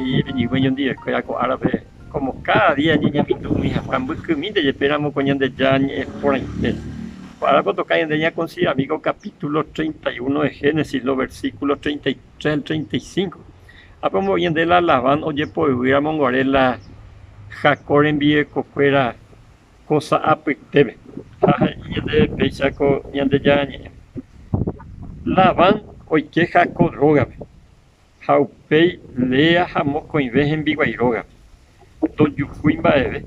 Peteĩ peñyguẽ ñondivekuéra ko árape, como cada día ñañamindu'umi hag̃ua mbykymínte jepe ramo ko Ñandejára ñe'ẽ porãite. Ko árape otoka ñande ñakonsiderami ko capítulo 31 de Génesis, los versículos 33 al 35. Ápe ombo'e ñande la Labán ojepoyvy ramo guare la Jacob rembirekokuéra kósa apytépe. Ha he'i ñandéve péicha ko Ñandejára ñe'ẽ. Labán oike Jacob rógape. Ha upéi Lea ha mokõive hembiguái rógape, ndojuhúi mba'eve.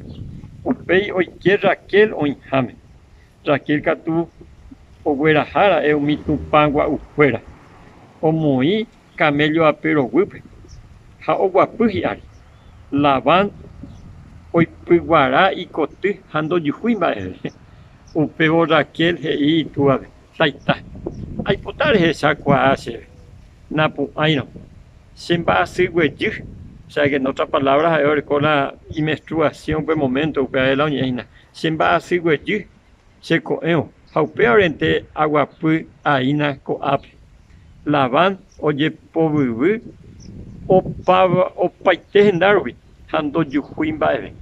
Upéi oike Raquel oĩháme. Raquel katu ogueraha ra'e umi tupã gua'ukuéra, omoĩ kaméllo apéro guýpe ha oguapy hi'ári. Labán oipyguara ikoty ha ndojuhúi mba'eve. Upévo Raquel he'i itúvape, Taita, aipota rehecha kuaa chéve. Napu'ãirõ, che mba'asy guejy, o sea que en otra palabra ha'e oreko la imenstruación upe momento, upévare la oñe'ẽ hína, che mba'asy guejy che ko'ẽvo ha upévarente aguapy aína ko'ápe. Labán ojepovyvy opa opaite henda rupi ha ndojuhúi mba'eve.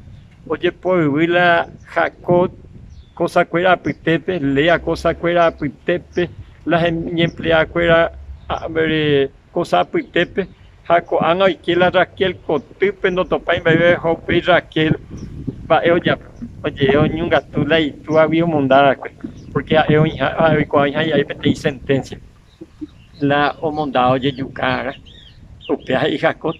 Ojepovyvy la Jacob kosakuéra apytépe, Lea kosakuéra apytépe, la iñempleakuéra kósa apytépe, ha ko'ág̃a oike la Raquel kotýpe ndotopái mba'eve ha upéi Raquel mba'e ojapo, oje'e oñongatu la itúagui omonda va'ekue, pórke ha'e oĩha oikuaa oĩha hi'ári peteĩ senténsia la omondáva ojejuka upéva he'i Jacob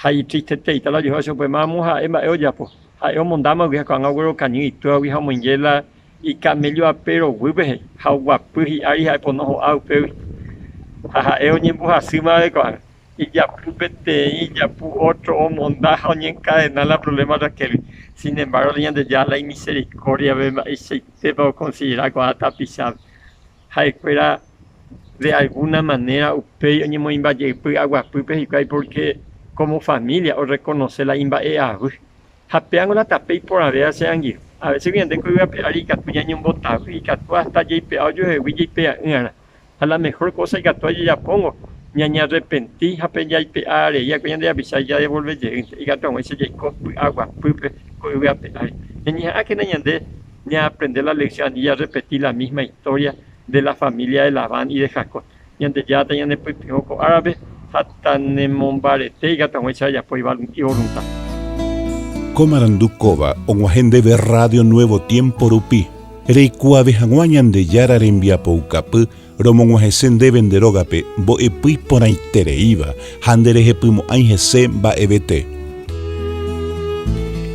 ha itristeteíta la ojehu chupe, mamo ha'e mba'e ojapo, ha'e omondámagui ha ko'ág̃a oguerokañy itúagui ha omoinge la Ikaméllo ape roguýpe he'i, ha oguapy hi'ári ha'e pono ho'a upégui. Ha ha'e oñembohasýma ave ko'ág̃a. Ijapu peteĩ, ijapu ótro, omonda ha oñenkadena la provléma Raquélgui. Sin embargo, la Ñandejára la imisericordia-pe mba'eichaitépa okonsidera ko'ã tapichápe. Ha'ekuéra de alguna manera upéi oñemoĩmba jey py'aguapýpe hikuái pórke kómo família orrekonose la imba'e'avy. Ha péango la tape iporãvéva che angirũ. A veces ñande ko yvy ape ári ikatu ñañombotavy, ikatu hasta jaipe'a ojuehegui jaipe'a'ỹarã. Ha la mejor cosa ikatúva jajapóngo, ñañearrepenti ha pe jaipe'a rei va'ekue ñande rapicha jadevolve jeýnte, ikatu hag̃uáicha jaiko py'aguapýpe ko yvy ape ári. Ñañeha'ãkena ñande ñaaprende la lección ani jarrepeti la misma historia de la familia de Labán y de Jacob. Ñandejára tañanepytyvõ ko árape ha tanemombarete ikatu hag̃uáicha ajapo ivolunta. Ko marandu kóva og̃uahẽ ndéve Radio Nuevo Tiempo rupi, reikuaave hag̃ua Ñandejára rembiapoukapy romog̃uahẽse ndéve nde rógape mbo'epy iporãitereíva ha nderehepymo'ãi hese mba'evete.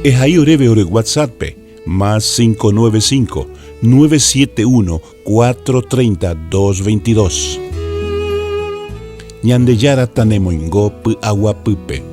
Ehai oréve ore WhatsApp-pe, más 595 971 4:30 2:22. Ñandejára tanemoingo py'aguapýpe.